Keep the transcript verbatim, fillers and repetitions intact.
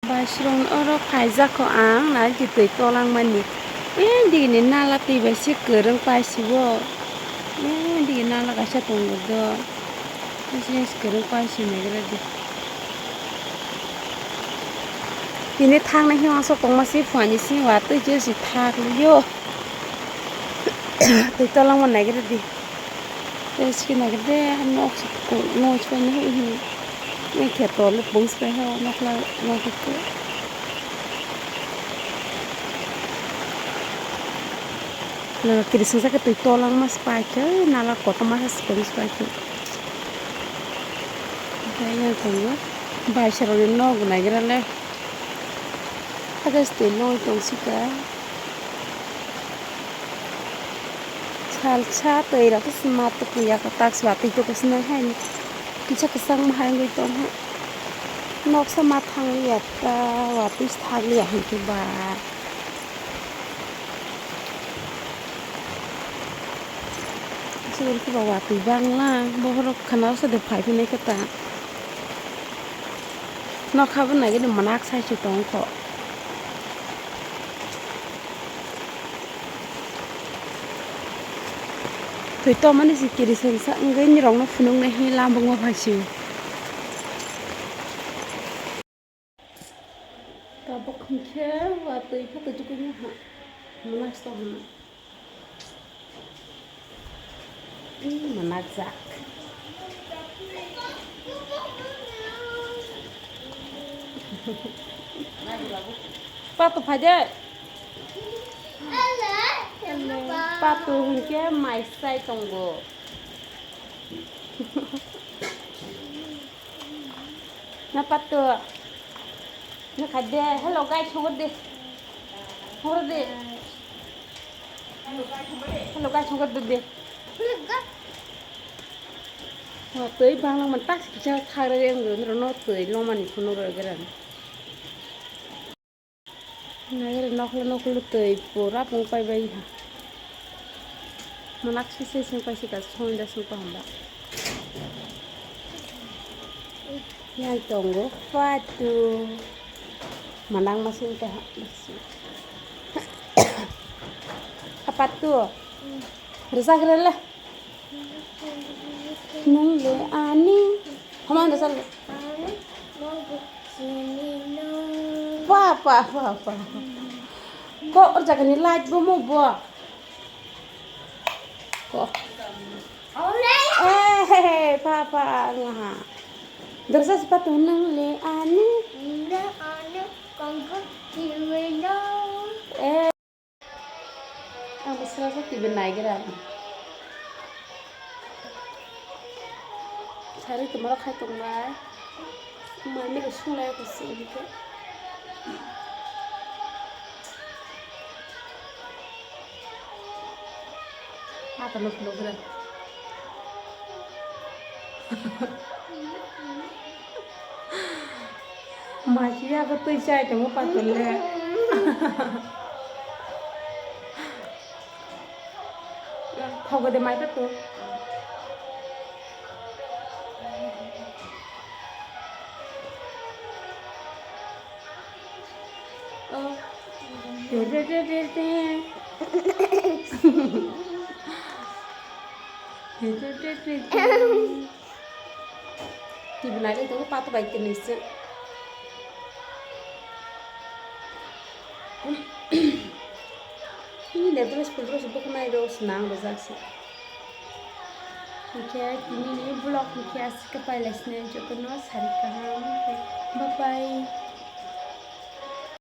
Baisrong oro phaijak kho ang, nai twi twi tolangmani. Eh, dini nala twi bai se kwrwng paisibo. Eh, dini nala kaisa tongo do. Business kwrwng paisi naigra di. Tini thang nai hima sok tongma se phuani se watwi je se thak liyo. Twi tolangma naigra di. Tei siki naigra de, nok, nok soi nai hi, hi. Ni khe tole bung soi ha, nok la, nok khe. Lo kirising sa ke twi tolangma spai khe, nala kotorma sa spai khe. Tei yang tongo, baisarokni nok naigra le. Ada stay long tong sika. Salsa twi rok se ma tuku ya, tak se watwi tuku se nai hai. Kisa kwchang ma hai wngwi tong hai. Noksa ma thang liya ta, watwi se thang liya hai khe ba. Chini khe ba watwi bang lang, bohrok khana se de phai phai nai khe ta. Nokha bo nai gini manak sai se tong kho. Twi tomani se kirising sa wngwi nirok no phunuk nai hi lama bwkma phai sio. Tabuk hwnkhe watwi phatwi tukui ha. Manak se tong ha. Ih, manakjak. Pato phai de. Pato hwnkhe mai sai tongo. Na pato. Na kha de. Hello guys, hor de. Hor de. Hello guys, hor de de. O, twi bangla man tak kisa thagra yang ro no twi lomani phunuk ro geran. Nagari nokla nokla twi pura pung pai bai ha. Manak sisi sing pai sika song da song pa hamba. Yang tongo patu. Manak masing pa ha. Apa tu? Rasa kira lah. Nang le ani. Homa anda sal. Pa, pa, pa, pa. Ko, o jaga ni light bo mo bo. Ko. Eh, pa, pa, ngaha. Dorsa sepatu nang le ani. Eh. Ang bo sra sa twi bo naigra. Sari tongma rok khai tongbai. Mai mero sunglai ko se hwnkhe. Apa nuk nuk gra. Masiya ko twi chai tongo patole. Thogo de mai pato. Oh. Te, te, te, te, te. Te, te, te, te, te. Tibinai le tongo pato bai tini se. Ini le dress pun dress buku nai do senang do jak se. Hingke tini ni vlog hingke asik ke pai lai sini joto no sari kaham. Bye bye.